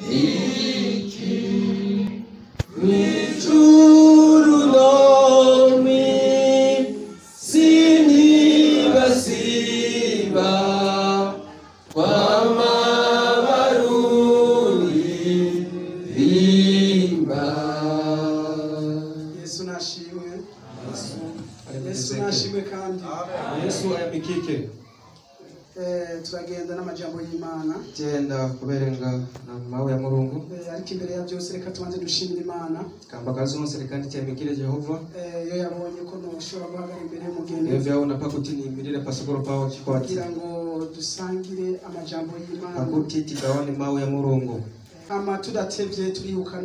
Niki Mw'ijuru no mw'isi ntibasiba kwama baruririmba. Yesu nashimwe. Yesu nashimwe kandi. Yesu ayamikike. Turagenda n'amajambo y'Imana. Tiyenda kuberenga na mawe ya Mulungu. Ariko imbere ya byose reka tubanze dushimire Imana. Kamba kazi serikali tiyamikire Jehova. Iyo yabonye ko ntushobora guhagarara imbere y'umugeni. Iyo vyaona pakuti niyimirire pasokolo pawo chikwati. Kugira ngo dusangire amajambo y'Imana. Pakuti tigawane mawe ya Mulungu. Ama tudatevye turiruka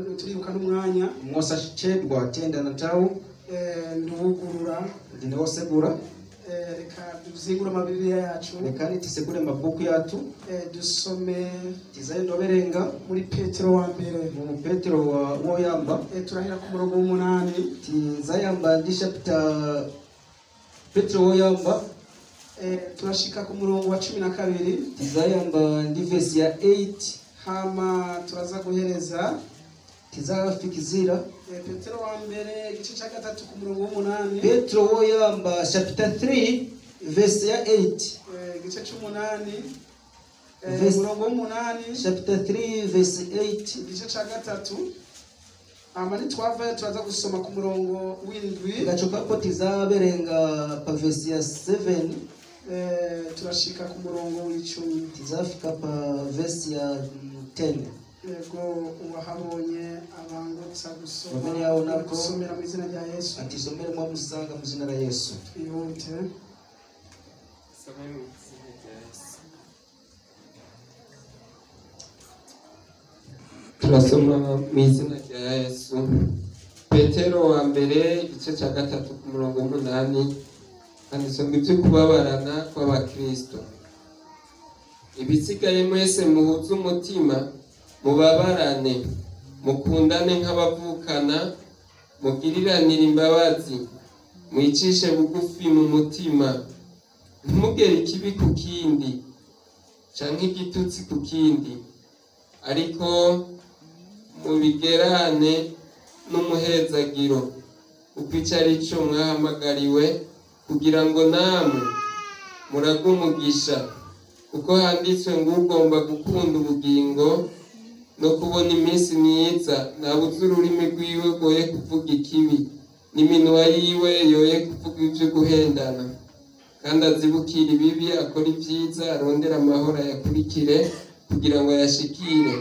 n'umwanya. Mwosa chedwa tenda na tau. Nduwugurura. Ndinewosegura. Reka duzingure amabibiliya yacu. Rekani tisegure mabuku yatu. Dusome tizaye ndoberenga muri Petero wa mbere. Mu Petero wa woyamba. Turahera ku murongo w'umunani. Tizayamba ndi chapter Petero woyamba. Turashika ku murongo wa 12. Tizayamba ndi verse ya 8. Hama turaza guhereza tizafikizira Petero wa mbere igice cya 3 ku murongo w'umunani. Petero woyamba chapter 3 verse ya 8. Igice cy'umunani murongo w'umunani. Chapter 3 verse 8. Igice cya 3. Hama nitwavayo turaza gusoma ku murongo w'indwi. Gachokapo tizaberenga pa verse ya 7. Turashika ku murongo w'icumi. Tizafika pa verse ya 10. Yego uwahabonye abangutsa gusoma gusomera mu izina rya Yesu. Atisomere mwa musanga mu izina rya Yesu. Twihute. Some mu izina rya Yesu. Turasoma mu izina rya Yesu. Petero wa mbere igice cya 3 ku murongo w'umunani handitswe ngo ibyo kubabarana kw'abakristo. Ibisigaye mwese muhuze umutima, mubabarane, mukundane nk'abavukana, mugiriranire imbabazi, mwicishe bugufi mu mutima, ntimugere ikibi ku kindi canke igitutsi ku kindi, ariko mubigerane n'umuhezagiro, kuko ico ari co mwahamagariwe, kugira ngo namwe murage umugisha, kuko handitswe ngo ugomba gukunda ubugingo no kubona iminsi myiza nabuze ururimi rwiwe rwoye kuvuga ikibi, n'iminwa yiwe yoye kuvuga ivyo guhendana, kandi azibukira ibibi akora ibyiza, arondera amahoro ayakurikire kugira ngo ayashikire,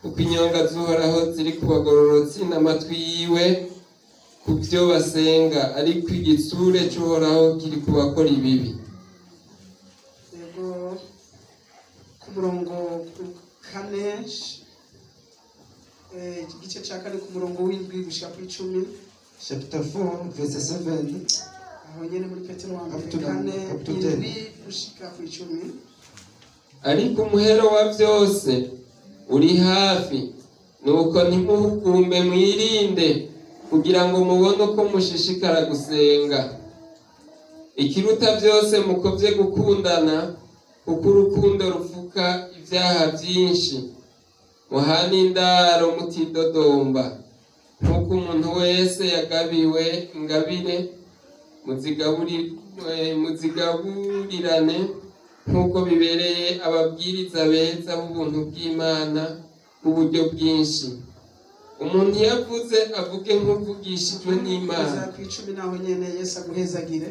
kuko inyonga z'Uhoraho ziri ku bagororotsi n'amatwi yiwe ku byo basenga, ariko igitsure c'Uhoraho kiri ku bakora ibibi. Yego ku murongo 4 igice cya 4 ku murongo w'indwi gushika ku 10. Chapter 4 verse 7. Aho nyene muri Petero wa mbere 4 indwi gushika ku 10. Ariko umuhero wa byose uri hafi, nuko ntimuhukumbe, mwirinde kugira ngo mubone uko mushishikara gusenga. Ikiruta byose mukovye gukundana, kuko urukundo rufuka ibyaha byinshi. Muhane indaro mutidodomba, nk'uko umuntu wese yagabiwe ingabire, muzigaburirane nk'uko bibereye ababwiriza beza b'ubuntu bw'Imana bw'uburyo bwinshi. Umuntu iyo avuze avuge nk'uvugishijwe n'Imana. Ku 10 naho nyene Yesu aguhezagire.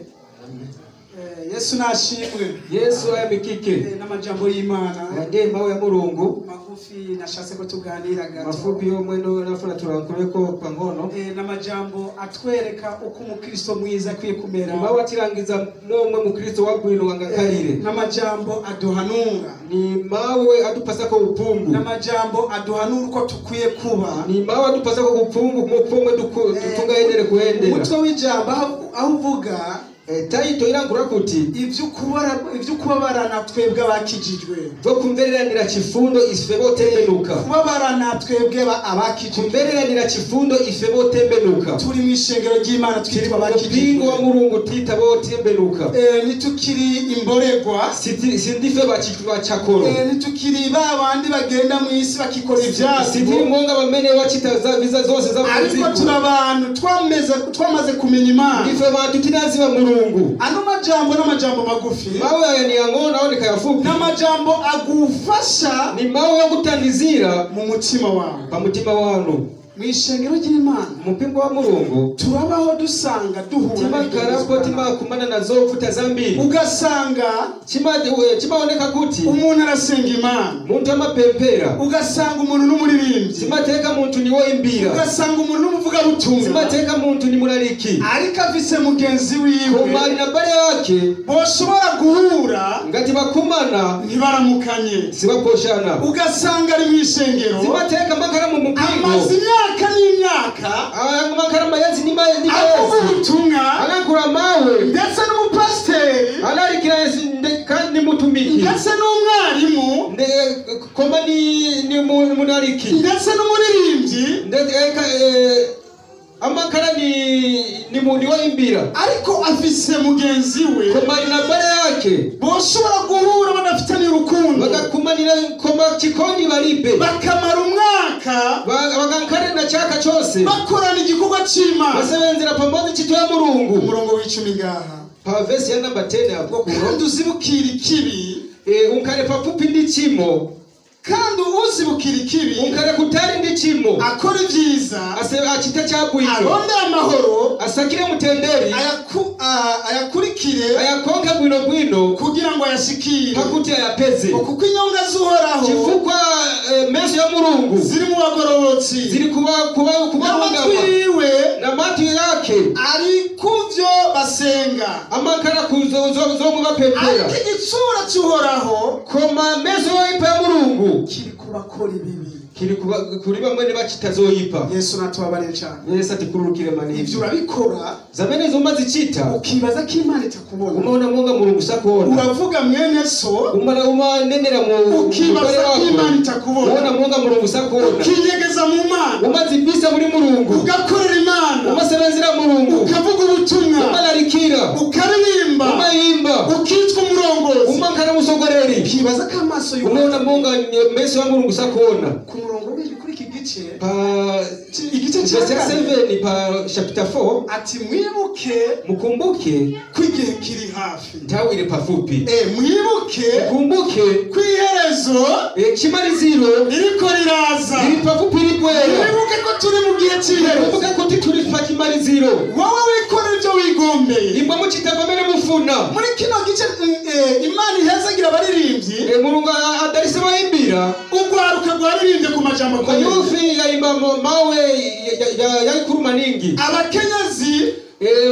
Yesu nashimwe. Yesu ayamikike. N'amajambo y'Imana. Yande mawe ya Mulungu. Magufi nashatse ko tuganira gato. Mafupi yo mweno nafuna turankureko pangono. N'amajambo atwereka uko umukristo mwiza akwiye kumera. Mawe atirangiza momwe mukristo wagwino angakalire. N'amajambo aduhanura. Ni mawe adupasako upungu. N'amajambo aduhanura uko tukwiye kuba. Ni mawe adupasako upungu mupomwe tutunga endere kuendera. Umutwe w'ijambo aho uvuga Title irangura kuti Ivyo kubabarana twebwe abakijijwe. Vokumvereranira chifundo ife botembenuka. Kubabarana twebwe abakijijwe. Kumvereranira chifundo ife botembenuka. Turi mu ishengero ry'Imana Tiri twitwa mu mpingo wa abakijijwe. Mulungu tita botembenuka. Nitukiri imboregwa. Sindife bachakoro. Nitukiri ba bandi bagenda mu isi bakikora Sitiri ivyabo. mwonga bamene bachita za viza zose za Ariko muzigo. turi abantu twamaze kumenya Imana. Ndife bantu tinaziba Mulungu. Ano majambo n'amajambo magufi. Mawe aya ni yang'ono aoneka yafupi. N'amajambo agufasha Ni mawe yo kutandizira mu mutima wawe. pa mutima wanu. Mu ishengero ry'Imana Mupingo wa Mulungu turabaho dusanga duhura timakarapo timakumana nazo vuta zambiri. Ugasanga Chimaoneka kuti umuntu arasenga Imana. muntu amapempera. Ugasanga umuntu n'umuririmbyi. Simateka muntu ni woimbira. Ugasanga umuntu n'umuvugabutumwa. Simateka muntu ni mulaliki. Ariko afise mugenzi wiwe Komali na bale yake boshobora guhura ngati bakumana ntibaramukanye. sibaposhana. Ugasanga ari mu ishengero Simateka makara mu mupingo. amaze imyaka n'imyaka Makara mayazi ni avuga mayazi. ubutumwa Anakura mawe. ndetse n'umupasiteri Alalikira kandi mutumiki. ndetse n'umwarimu Koma ni munaliki. ndetse n'umuririmbyi. Amakara ni muntu woimbira. Ariko afise mugenzi we Komali na bale yake boshobora guhura badafitanye urukundo bagakumanira koma chikondi balibe bakamara umwaka bagankare na chaka chose bakorana igikorwa c'Imana. basebenzera pamoja chito ya Mulungu. Umurongo w'icumi ngaha Pa verse ya namba 10 hapo kandi uzibukira ikibi. Unkare pafupi ndi chimo. Kandi uzibukira ikibi Unkare kutari ndi chimo. akora ivyiza Achita chabwino arondera amahoro asakire mutenderi ayakurikire ayakonka bwino bwino kugira ngo ayashikire pakuti ayapeze. Kuko inyonga z'Uhoraho chifukwa meso ya Mulungu ziri mu bagororotsi ziri kuba kuba n'amatwi yiwe na matwi yake ari kuvyo basenga. Amakara kuzo mubapepera. Ariko igitsura c'Uhoraho koma meso yoipa ya Mulungu kiri kubakora ibibi. Kiri kuri bamwe ne bachitazoyipa. Yesu natubabarire cyane. Yesu atikururukire mani. Ivyo urabikora zamene zoma zichita ukibaza ko Imana itakubona. Umaona mwonga Mulungu sakona. Uravuga mwene so umara umanenera mu ukibaza ko Imana itakubona. Umaona mwonga Mulungu sakona. Ukinyegeza mu Mana. Umazibisa muri Mulungu. Ugakorera Imana. Umasebenzera Mulungu. Ukavuga ubutumwa. Umalarikira. Ukaririmba. Umayimba. Ukitwa umurongozi. Umankara musogoreri. Ukibaza ko amaso y'Uhoraho. Umaona mwonga meso ya Mulungu sakona. Ku murongo kuri iki gice pa igice cya 7 pa chapter 4 ati mwibuke mukumbuke ko igihe kiri hafi. Ntawire pafupi. Mwibuke mukumbuke ko iherezo kimaliziro ririko riraza. Riri pafupi ribwera. Mwibuke ko turi mu gihe cy'iherezo. Mwibuke ko turi pa kimaliziro. Wowe wikora ibyo wigombeye. Imba muchitavamene mufuna. Muri kino gice Imana ihezagira abaririmbyi. Mulungu adarise bayimbira. Ugwaruka rwaririmbye ku majambo akomeye. Mayufi yayimba mawe yayikuruma ningi. Abakenyezi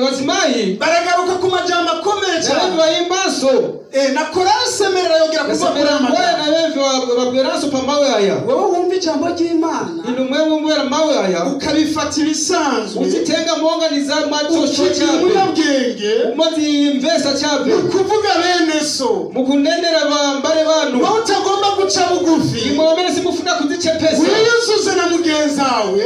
bazimayi baragaruka ku majambo akomeye cyane. Bayimbaso. Na korali semerera yongera kuvuga kuri aya majambo. Na bemve babweranso pa mawe aya. Wowe wumva ijambo ry'Imana. Inumwe wumvera mawe aya. Ukabifata ibisanzwe. Uzitenga mwonga ni za macho Ukigira umunyabwenge. Umazi imvesa chabe. Ukuvuga bene so. Mukunenera bambare banu. Wowe utagomba guca bugufi. Imwe simufuna kuzichepesa. Wiyuzuze na mugenzi wawe.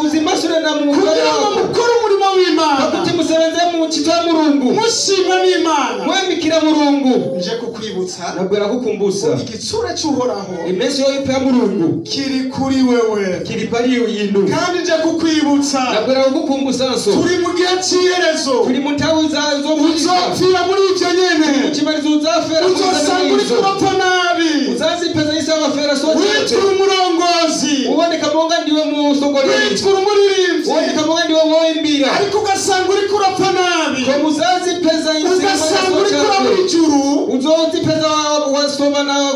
Uzimasure na mugore Kugira ngo wako. mukore umurimo w'Imana. Pakuti musebenze mu chitwa Mulungu. Mushima n'Imana. Mwemikira Mulungu. Nje kukwibutsa. Nabwira kukumbusa. Igitsure c'Uhoraho Imeso yoipa Mulungu kiri kuri wewe. Kiri pari inu. Kandi nje kukwibutsa. Nabwira kukumbusa nso. Turi mu gihe cy'iherezo. Turi mu ntawu za zo Uzopfira muri ivyo nyene. Kimarizo uzafera. Uzosanga uri kurapfa nabi. Uzazipeza isawa fera so. Witwa umurongozi. Uboneka monga ndiwe musogoreri. Witwa umuririmbyi. Uboneka monga ndiwe woimbira. Ariko ugasanga uri kurapfa nabi. Ko muzazipeza Ugasanga uri kurabura ijuru. Uzozipeza wasoma na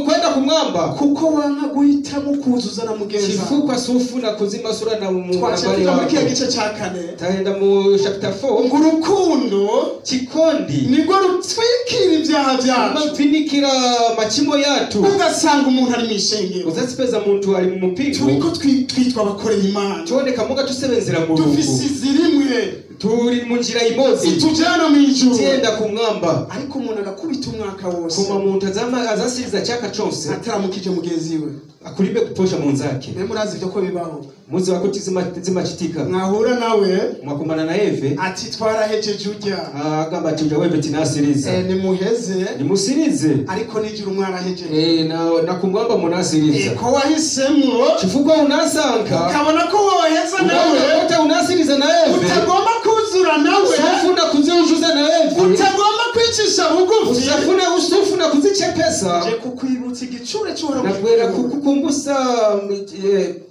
kwenda kumwamba. Kuko wanka guhitamo kuzuza na mugenzi. Chifukwa sufuna kuzimasura na Twaciye tuja muri kiya gice ca kane. Taenda mu chapter 4. Ngo urukundo chikondi nirwo rutwikira ibyaha byacu. Mapfinikira machimo yatu. Ugasanga umuntu ari mu ishengero. Uzazipeza muntu ari mu mupingo. Turiko twitwa abakorera Imana. Tuoneka muga tusebenzera Mulungu. Dufise izirimwe. Turi mu njira imodzi Itujana mu ijuru. Tiyenda kumwamba. Ariko umuntu agakubita umwaka wose Koma muntu azasiriza chaka chonse ataramukije mugenzi we. Akulibe kuposha munzake. Mbe murazi ibyo ko bibaho. Muzi wakuti zimachitika. Mwahura nawe mwakumana na Eve ati twarahejeje ujya. Agamba ati uja weve tinasiriza. Nimuheze. Nimusirize. Ariko nijuru mwarahejeje. Na kumwamba munasiriza. Ko wahisemo chifukwa unasanka. Ukabona ko woheza nawe. Wote unasiriza na Eve. Utagomba kuzura nawe. Usafuna kuziujuza na Eve. Utagomba kwicisha bugufi. Usafuna kuzichepesa. Je kukwibutsa igicure cy'uhoraho. Nakwera kukukumbusa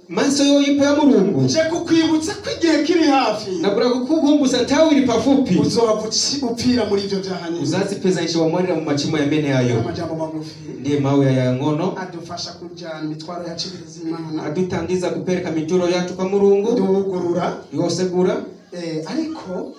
maso yoyipa ya Mulungu. Je kukwibutsa ko igihe kiri hafi. Nabura kukukumbusa ntawe iri pafupi. Uzoba upfira muri ivyo byaha nyine. Uzazipeza isho wamwarira mu machimo ya mene yayo. Amajambo magufi. Ndiye mawe ya ngono. Adufasha kujana imitwaro yacu imana. Adutangiza kupereka mituro yacu kwa Mulungu. Ndugurura. Yosegura. Ariko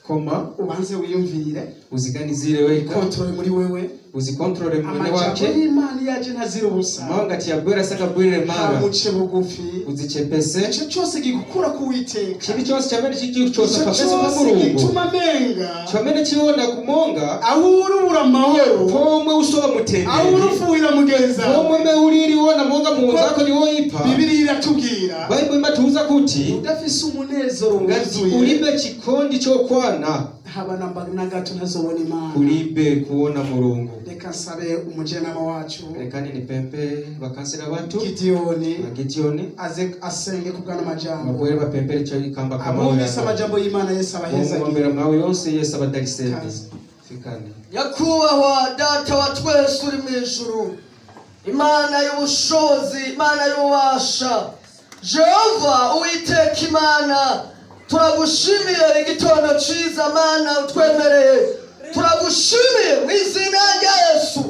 koma ubanze wiyumvire. Uziganizire weka. Kontrole muri wewe. Uzikontrole mwene wake. Amajambo y'Imana yaje ntazira ubusa. Mawanga ati yabwira saka bwire mara. Muce bugufi. Uzichepese. Ico cyose gikukura ku Uwiteka. Kibi cyose cyamene kigiye cyose pafese kwa Ico Mulungu. gituma menga. Cyamene kiona kumonga. Aho urubura amahoro. Pomwe usoba mutendere. Aho urufuira mugenza. Pomwe me uriri wona monga munzako ni woipa. Bibiliya iratubwira. Bible imatuza kuti udafise umunezero wuzuye. Ulibe chikondi cyo kwana. Haba namba na gato ntazobona Imana. Kulibe kuona Mulungu. Reka nsabe umujenama wacu. Reka nipempe bakansera batu. Gideoni. Gideoni. Aze asenge kubwana amajambo. Mabwere bapempere cyo ikamba kama. Abumvise amajambo y'Imana Yesu abaheza. Mwombera mwawe yonse Yesu abadarisende. Fikane. Nyakubahwa data wa twese uri mu ijuru. Imana y'ubushobozi, Imana y'ububasha. Jehova Uwiteka Imana, turagushimiye igitondo ciza Mana utwemereye. Turagushimiye mu izina rya Yesu.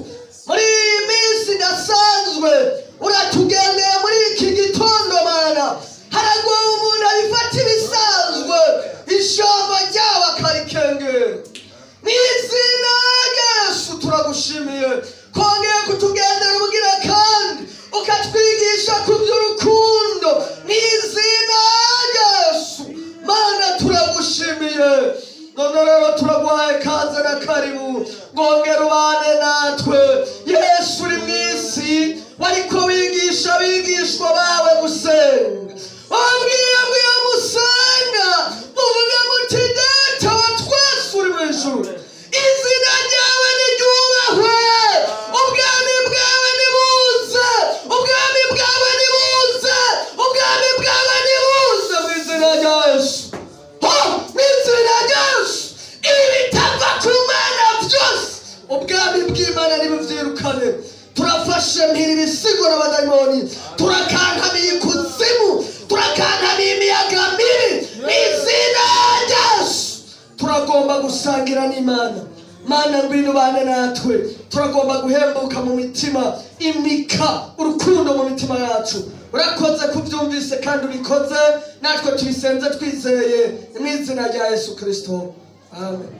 Muri iyi minsi idasanzwe uratugendeye muri iki gitondo Mana. Haragowe umuntu abifata ibisanzwe, ijambo ryawe akarikengera. Mu izina rya Yesu turagushimiye kongeye kutugendera ubugira kandi ukatwigisha ku by'urukundo. Mu izina rya Yesu Mana turagushimiye. None rero turaguhaye kaze na karibu, ngongera ubane natwe. Yesu uri mu isi wariko wigisha abigishwa bawe gusenga. Wababwiye ngo iyo musenga muvuge muti Data wa twese uri mu ijuru, izina ryawe niryubahwe, ubwami bwawe nibuze, ubwami bwawe nibuze, ubwami bwawe nibuze mu izina rya Yesu. Mu izina rya Yesu, ibitava ku Mana byose ubwami bw'Imana nibuvyirukane. Turafashe mpiri ibisigo n'abadayimoni, turakankamiye ikuzimu, turakankamiye imiyaga mibi mu izina rya Yesu. Turagomba gusangira n'Imana. Mana ngwino ubane natwe. Turagomba guhembuka mu mitima, imika urukundo mu mitima yacu. Urakoze kubyumvise kandi ubikoze, natwe tubisenze twizeye mu izina rya Yesu Kristo. Amen.